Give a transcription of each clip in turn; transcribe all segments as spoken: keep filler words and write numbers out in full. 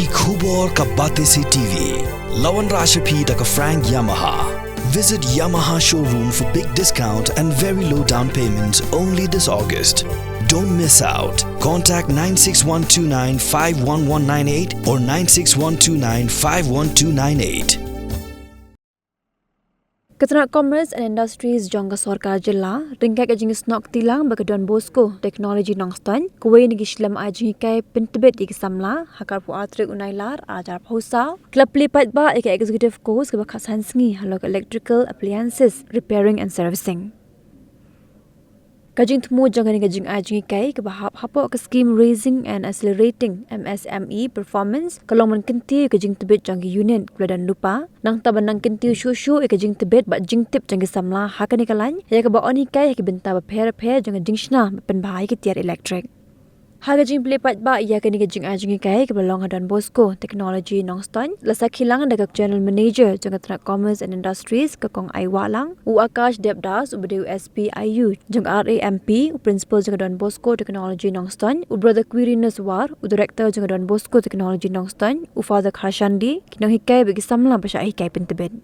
Ki khubor ka Batesi T V. La wanrah sha phi da ka Frank Yamaha. Visit Yamaha showroom for big discount and very low down payments only this August. Don't miss out. Contact nine six one two nine five one one nine eight or nine six one two nine five one two nine eight. Ka tnat Commerce and Industries jong ka sorkar jylla ryngkat ka jingsnoh kti lang bad ka Don Bosco Technology Nongstoiñ, kawei na ki shlem ai jinghikai pyntbit ïa ki samla, ha ka arphew ar tarik u Nailar ar hajar arphew saw, ka la plie paidbah ïa ka executive course kaba khatsan sngi halor ka electrical appliances repairing and servicing. Ka jingthmu jong kane ka jingai jinghikai kaba hap hapoh ka scheme Raising and Accelerating M S M E Performance ka long ban kyntiew ïa ka jingtbit jong ki unit kaba la don lypa, nangta ban nang kyntiew shuh shuh ïa ka jingtbit bad jingtip jong ki samla ha kane ka lain, ïa kaba yn hikai ha ki bynta bapher bapher jong ka jingshna bad pynbha ïa ki tiar elektrik. Ha ka jingplie paidbah ïa kane ka jingai jinghikai kaba long ha Don Bosco Technology Nongstoiñ, la sakhi lang da ka General Manager jong ka tnat Commerce and Industries, ka Kong Aiwahlang, u Akash Debdas, uba dei u S P I U jong R A M P, u Principal jong ka Don Bosco Technology Nongstoiñ, u Brother Quirinus War, u Director jong ka Don Bosco Technology Nongstoiñ, u Father Kharshandi, ki nonghikai bad ki samla ba shah hikai pyntbit.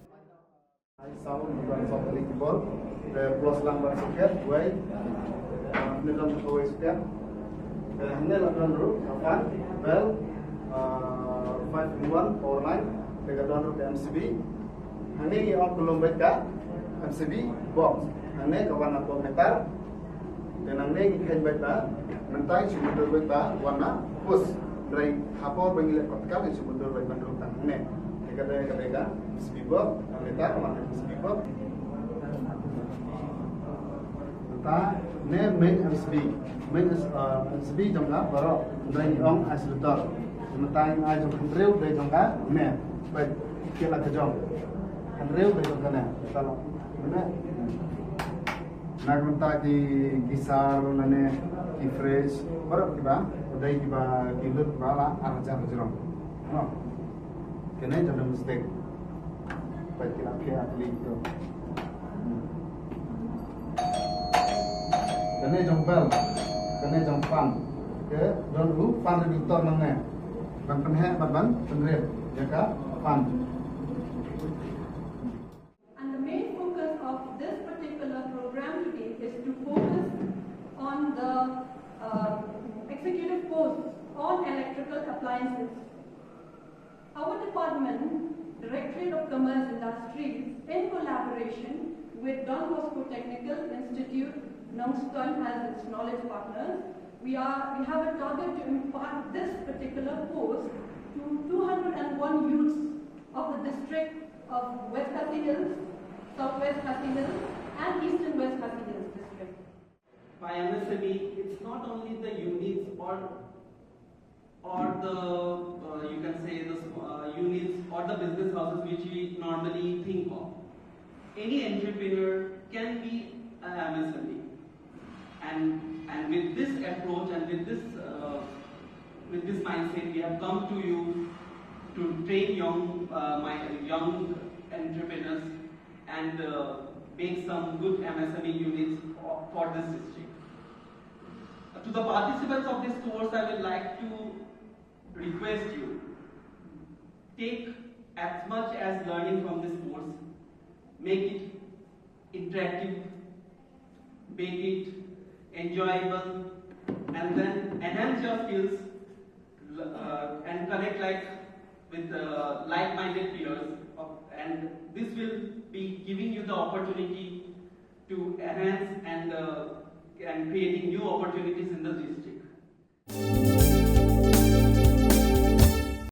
Ai sound ban soft kali keyboard, te plus lang ban socket, wei, ah, ne dang kawei socket. Te hangne la don ruh, kapan, bell, ah, five in one, power line, te ka don ruh ka M C B. Hangne ngi ong ka long bad ka M C B box. Hangne ka wan na box meter. Te nangne ngi kheiñ bad ba, mynta ngi shu mundur bad ba wan na push. Hynrei ha por ba ngi leh practical ngi shu mundur bad ba ruh tang hangne. Te ka dei ka dei ka M C B box, ka meter ka wan na M C B box. Mynta ne main M C B, main is, uh, M C B jong ka baroh. Hynrei ngi ong isolator. Mynta ngi ai jong ka hynriew dei jong ka ne. Bad kila ka jong hynriew dei jong ka ne. Mynta la. Mynta Na ka bynta ki, ki sar lane ki fridge, baroh kiba, u dei kiba ki lut ba la ar hajar ka jrong. No. Kane jong domestic. Ba ki la pia kli to. Kane jong bell, kane jong fan. Ke don u fan regulator nangne. Ban pynheh bad ban pynrem ïa ka fan. And the main focus of this particular program today is to focus on the uh, executive post on electrical appliances. Our department, Directorate of Commerce Industries, in collaboration with Don Bosco Technical Institute, Nongstoiñ as its knowledge partners, we are we have a target to impart this particular post to two hundred and one youths of the district of West Khasi Hills, Southwest Khasi Hills, and Eastern West Khasi Hills district. By M S M E, it's not only the units or or the uh, you can say the uh, units or the business houses which we normally think of. Any entrepreneur can be an M S M E, and and with this approach and with this uh, with this mindset, we have come to you to train young uh, my young entrepreneurs and uh, make some good M S M E units for, for this district. Uh, to the participants of this course, I would like to request you, take as much as learning from this course, make it interactive, make it enjoyable, and then enhance your skills uh, and connect like with uh, like-minded peers, uh, and this will be giving you the opportunity to enhance and uh, and creating new opportunities in the